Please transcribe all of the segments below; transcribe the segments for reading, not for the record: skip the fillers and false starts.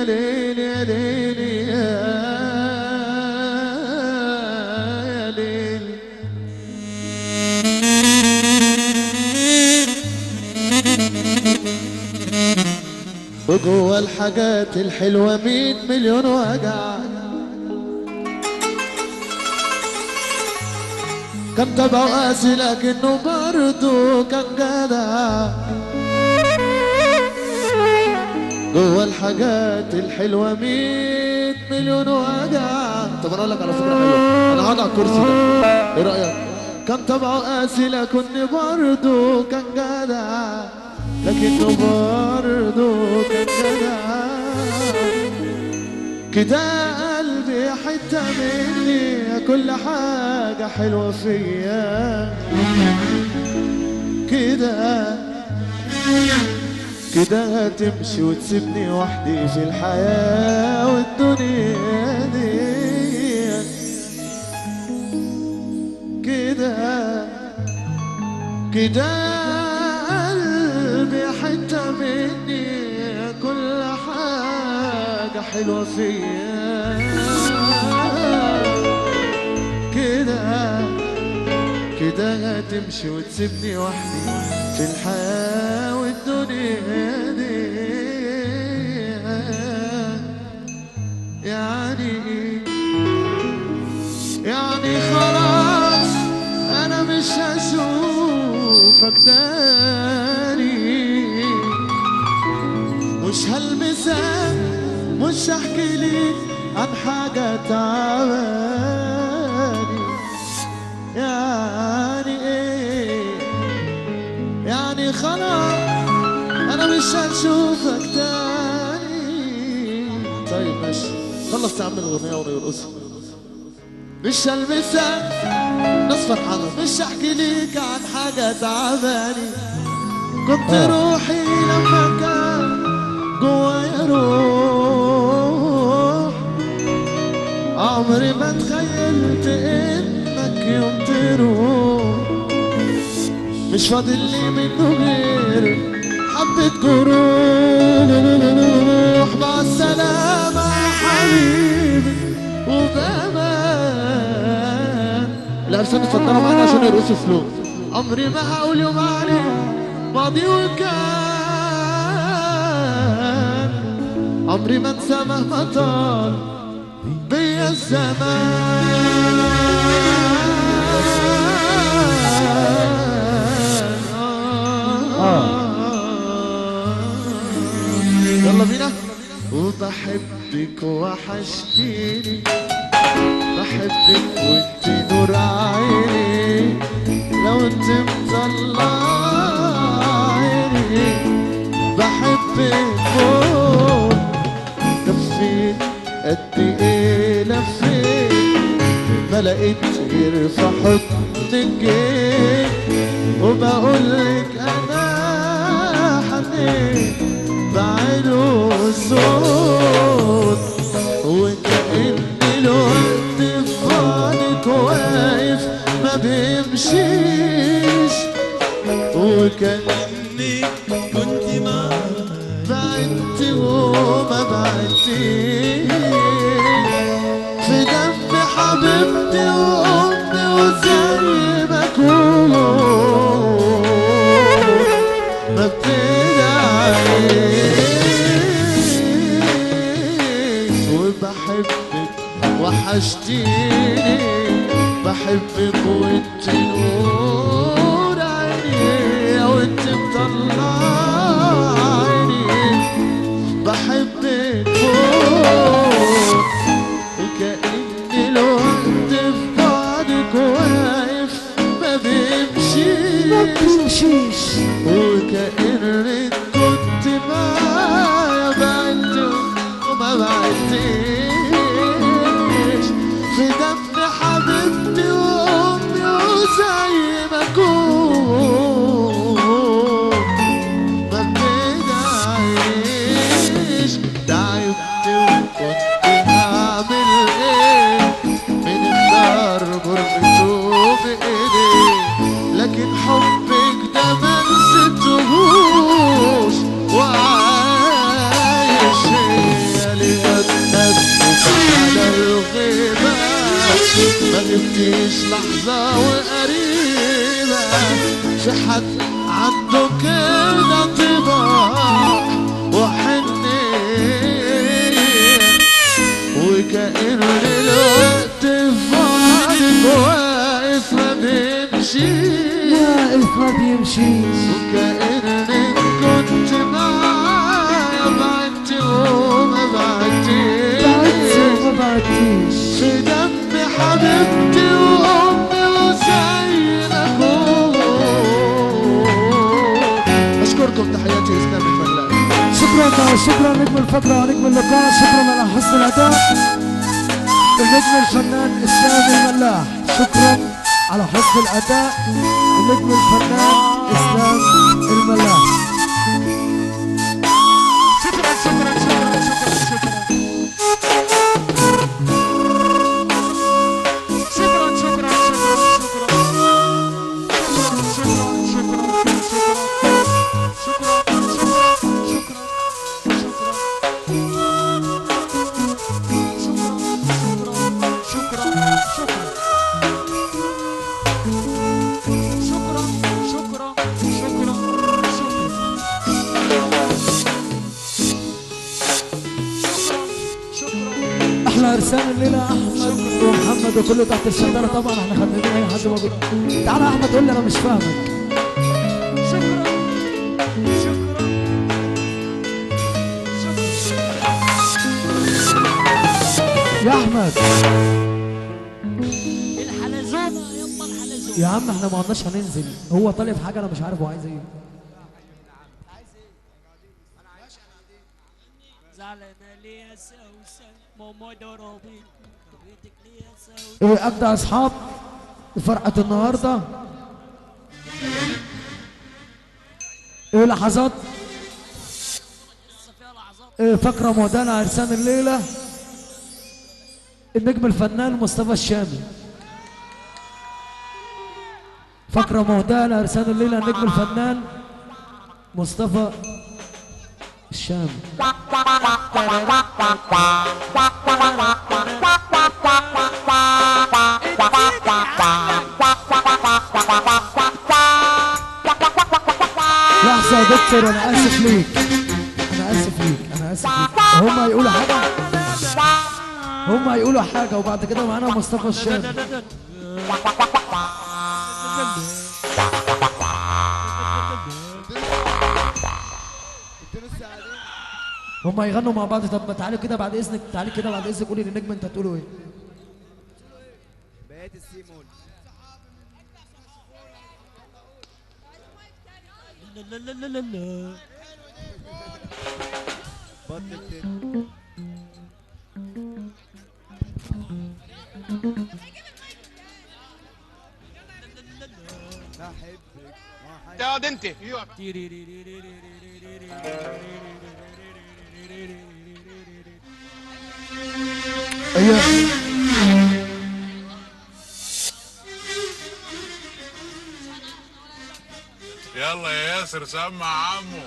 ليل يا ليل يا ليل. وجوه الحاجات الحلوة 100 مليون وجع، كان طبعه قاسي لكنه برضه كان جدع. جوه الحاجات الحلوة 100 مليون وجع. طب انا اقول لك على فكرة حلوة، انا هقعد على الكرسي ده، ايه رأيك؟ كان طبعه قاسي لكنه برضه كان جدع، لكنه برضه كان جدع. كده قلبي حتة مني، كل حاجة حلوة فيا. كده كده هتمشي وتسيبني وحدي في الحياة والدنيا دي. كده كده قلبي حتة مني، كل حاجة حلوة فيا. كده كده هتمشي وتسيبني وحدي في الحياة والدنيا دي. يعني ايه؟ يعني خلاص انا مش هشوفك تاني، مش هلمسك، مش هحكي ليك عن حاجة تعباني. يعني ايه؟ يعني خلاص انا مش هشوفك تاني. طيب ماشي، خلص يا عم الاغنية ونرقصها. مش هلمسك، ناس فرحانة، مش هحكي ليك عن حاجة تعباني. كنت روحي لما كان جوايا روح، عمري ما تخيلت انك يوم تروح. مش فاضل لي منه غير حبة جروح. مع السلامة يا حبيبي وبأمان. لا بس اتفضلوا معانا عشان يرقصوا سلو. عمري ما هقول يوم عليك ماضي وكان، عمري ما انسى مهما طال بيا الزمان. يلا بينا. وبحبك وحشتيني، بحبك وانت نور عيني، لو انت مطلع عيني بحبك موت. لفيت قد ايه لفيت، ما لقيت غير في حضنك جيت، وبقولك انا حنيت بعيد الصوت، وكأن الوقت في بعدك واقف ما بيمشيش، وكأني كنت معاك بعدت وما بعدتيش. في دم حبيبتي وأمي وزي ما أكون ما بتدعيش. وبحبك وحشتيني، بحبك وانت نور عيني، وانت مطلع عيني بحبك فوق، وكأن الوقت في بعدك واقف ما بيمشيش، وكأنك كنت معايا بعدت وما بعدتيش. في دم حبيبتي وأمي وزي ما أكون تجيش لحظة وقريبة، في حد عنده كده طباع وحنية، وكأن الوقت في بعدك واقف ما بيمشيش، واقف ما بيمشيش، وكأنك كنت معايا بعدت وما بعدتيش، بعدت وما بعدتيش، في دم حبيبتي وأمي وزي ما أكون. أشكركم، تحياتي إسلام الملاح. شكرا شكرا نجم الفقرة ونجم اللقاء، شكرا على حسن الأداء النجم الفنان إسلام الملاح، شكرا على حسن الأداء النجم الفنان إسلام الملاح. شكرا شكرا شكرا شكرا شكرا شكرا شكرا شكرا شكرا شكرا شكرا شكرا شكرا شكرا شكرا شكرا شكرا شكرا. احلى ارسال الليلة احمد ومحمد وكله تحت الشطارة، طبعا احنا خدامين اي حد موجود. تعالى يا احمد قول لي انا مش فاهمك. شكرا شكرا يا احمد. الحلزونه يما الحلزونه يا عم، احنا ما قلناش هننزل، هو طالب حاجة انا مش عارف هو عايز ايه. ايه ابدا اصحاب فرقه النهارده، ايه لحظات، ايه فقره مهداة عرسان الليلة النجم الفنان مصطفى الشامي. فقره مهداة لعرسان الليلة النجم الفنان مصطفى الشامي. لحظة يا دكتور، أنا آسف ليك، أنا آسف ليك، أنا آسف ليك. هما يقولوا حاجة، هما يقولوا حاجة وبعد كده معانا مصطفى الشامي. هما يغنوا مع بعض. طب ما تعالوا كده بعد اذنك، تعالي كده بعد اذنك، قولي للنجم انت هتقولوا ايه؟ بقيت السيمون. لا لا لا لا لا يا انت ايوه يلا يا ياسر سمع عمو.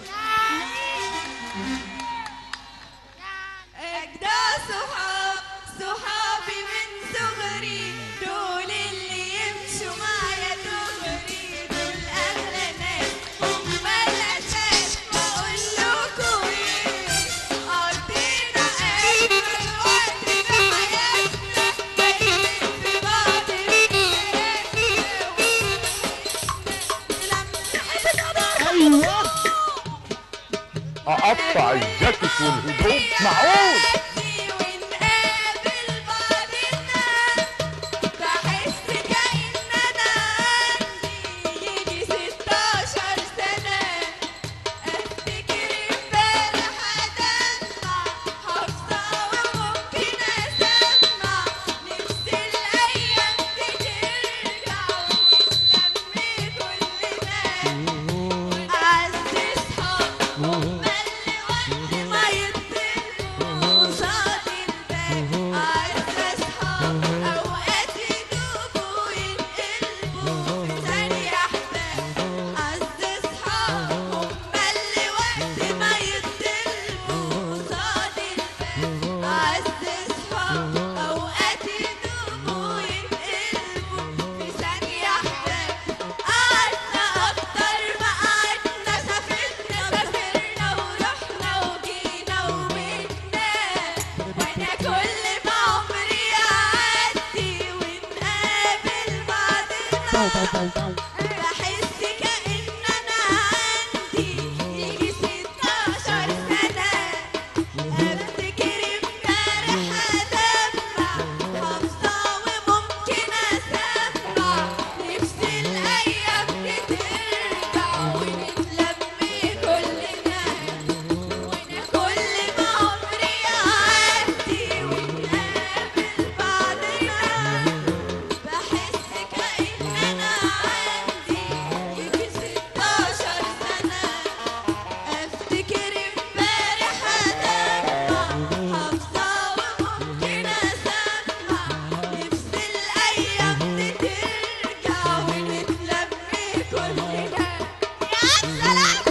أجدع صحاب، صحابي من صغري، دول اللي يمشوا معايا دغري، دول أغلى ناس هم الأساس. بقول لكم إيه، قضينا أجمل وقت في حياتنا، دايما في بعض أيوه أقطع الجاكيت والهدوم معقول. ونقابل بعضنا بحس كأن أنا عندي يجي 16 سنة، أفتكر امبارح أدمع، حافظة وممكن أسمع، نفسي الأيام دي ترجع ونتلم كلنا، أعز صحاب هم اللي وقت ما يطلبوا. بحس كأن أنا عندي يجي 16 سنة. أفتكر امبارح أدمع، حافظة وممكن أسمع، نفسي الأيام دي ترجع ونتلم كلنا، وأنا كل ما عمري يعدي ونقابل بعضنا. بحس كأن أنا عندي يجي 16 سنة. أفتكر امبارح أدمع، حافظة وممكن أسمع، نفسي الأيام دي ترجع ونتلم كلنا. يا سلام.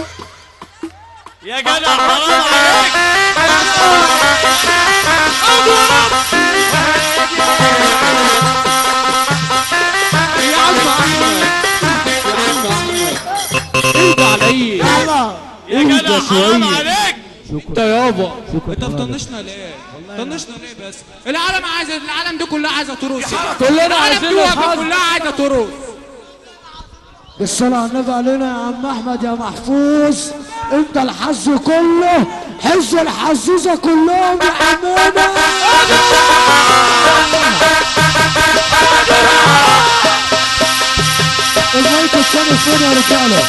يا جدع حرام عليك. يا عم احمد، يا عم احمد اهدى عليا. يا جدع حرام عليك. انت يابا انت بتطنشنا ليه؟ طنشنا ليه بس؟ العالم عايزه، العالم دي كلها عايزه ترقص. كلنا العالم عايزين دي واقفة الحظ. كلها عايزه ترقص. بالصلاة على النبي علينا يا عم احمد يا محفوظ، انت الحظ كله، حظ الحظوظة كلهم يا عمنا. المايك الثاني فين يا رجاله؟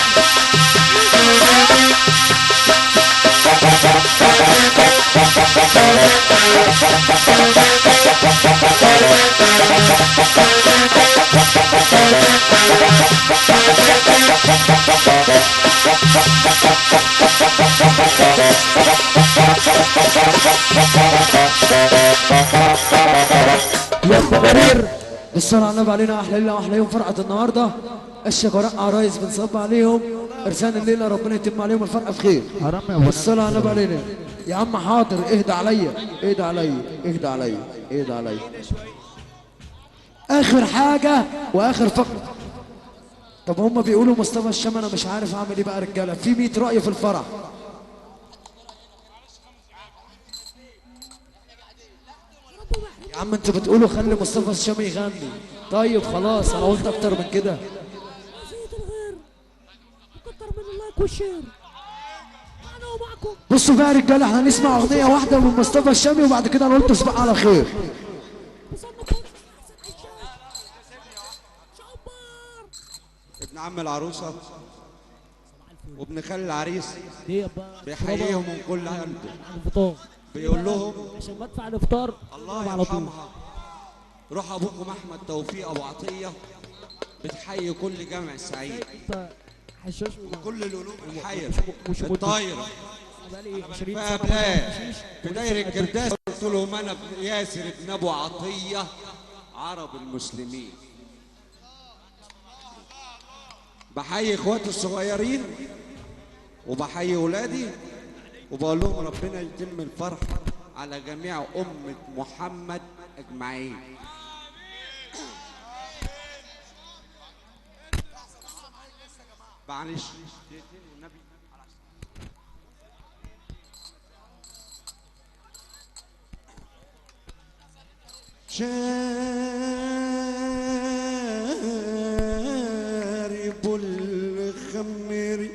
يا خبرير. بالصلاة على النبي علينا احلى ليلة واحلى يوم فرقة النهارده. الشكراء عرايس بنصب عليهم ارسال الليلة، ربنا يتم عليهم الفرقة بخير. بالصلاة على النبي علينا يا عم. حاضر، اهدى عليا، اهدى عليا، اهدى عليا، اهدى عليا. اخر حاجة واخر فقرة. طب هم بيقولوا مصطفى الشام، انا مش عارف اعمل ايه بقى يا رجاله، في 100 رأي في الفرح. يا عم انتوا بتقولوا خلي مصطفى الشام يغني، طيب خلاص انا قلت اكتر من كده. بصوا بقى يا رجاله، احنا هنسمع اغنية واحدة من مصطفى الشامي وبعد كده نقول تصبح على خير. ابن عم العروسة وابن خال العريس بيحييهم من كل قلبه، بيقول لهم عشان ما ادفع الافطار الله يرحمها روح ابوكم احمد توفيق ابو عطية، بتحيي كل جامع السعيد وكل القلوب الحية الطايره في دايرة الكرداس. قلت لهم انا ابن ياسر ابن ابو عطية عرب المسلمين. بحيي اخواتي الصغيرين وبحيي ولادي وبقول لهم ربنا يتم الفرح على جميع أمة محمد أجمعين. معلش شارب الخمر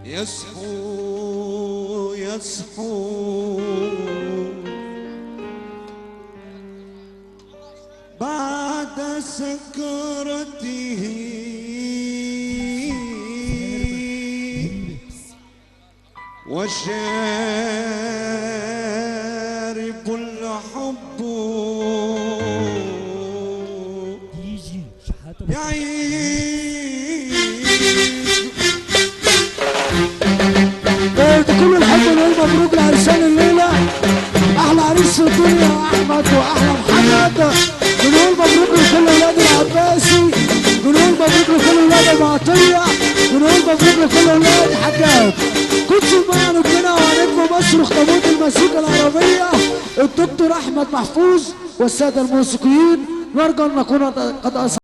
يصحو يصحو بعد سكرته وشارب الحب يعيش. كل الحب والعيد مبروك لعرسان الليلة، احلى عريس في الدنيا احمد واحلى محمد. بنقول مبروك لكل اولاد العباسي، بنقول مبروك لكل اولاد المعطيه، بنقول مبروك لكل اولاد حجاج. كنتوا مع نجمنا ونجم مصر اخطبوط المزيكا العربية الدكتور احمد محفوظ والسادة الموسيقيين. نرجو ان نكون قد